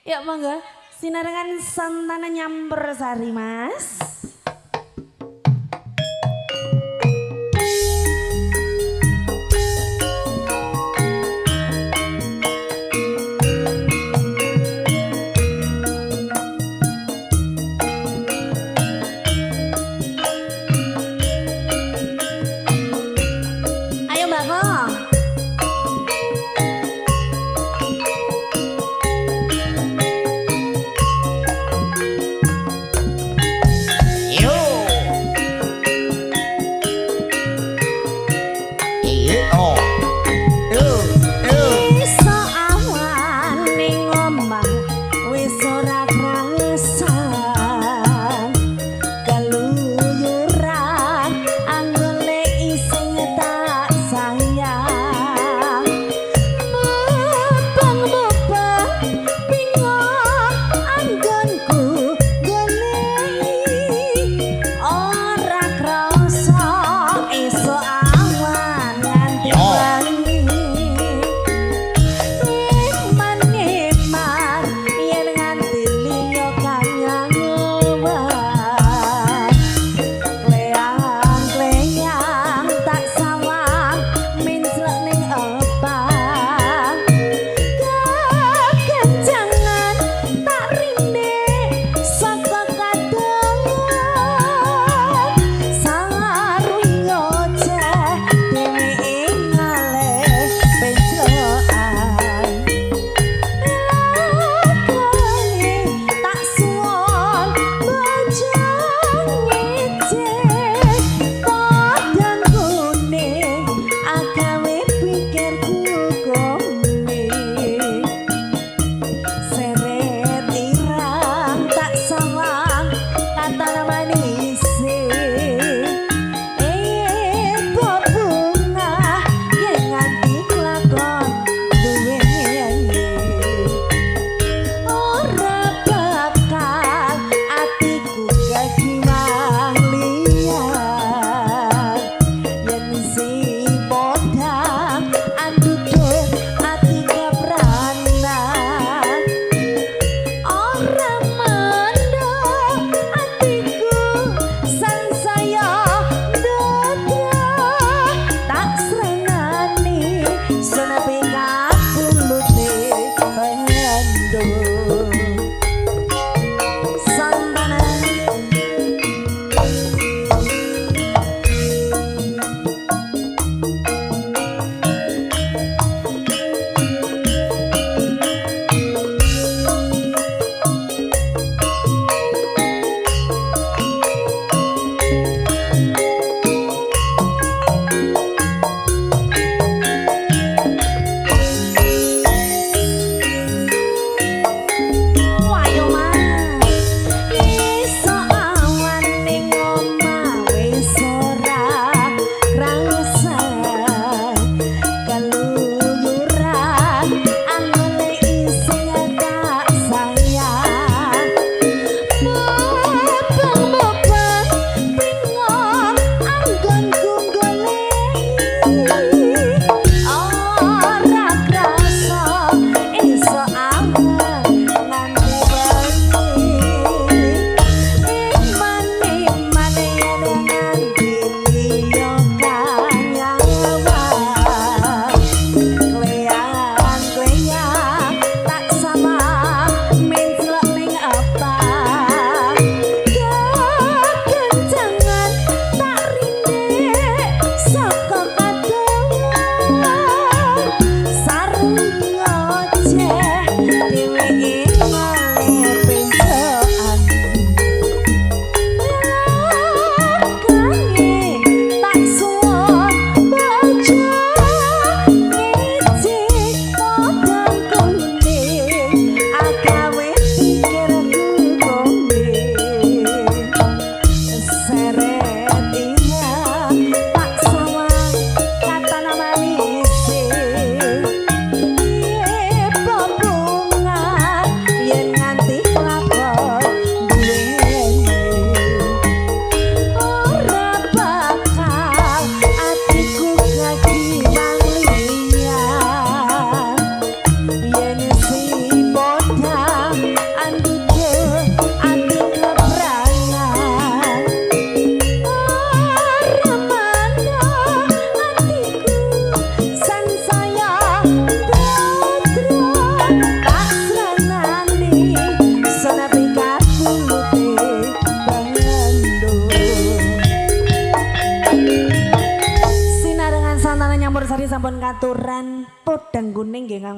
Ya monggo, sinarengan Santana Nyampersari Mas. Ayo Mbak Ko. Yo. Iya, oh. Yo, yo. Iso awan ning omah wis ora krasan, keluyuran anggone ising tak sayang, mubeng-mubeng bingung anggonku goleki, ora krasa iso awan nganti Yo. wengi. Eman-eman yen nganti liya kang ngewah, kleyang-kleyang tak sawang menclek ning opah, kekencangan tak rinde saka kadohan, sarwi ngoceh dhewe ing ngalih penclokan. Lakoni tak suwun bojo ngece, podang kuning agawe pikirku kuning, seret irang tak sawang kata manis, eh bunga yen nganti kelakon duweni, ora bakal atiku kegiwang liyan, yen si podang anduduh ati kepranan, ora mendo atiku sansaya ndodro, tak srengani senepi kapulute bendo. Santana. sampun katuran podang kuning nggih, Kang Mas.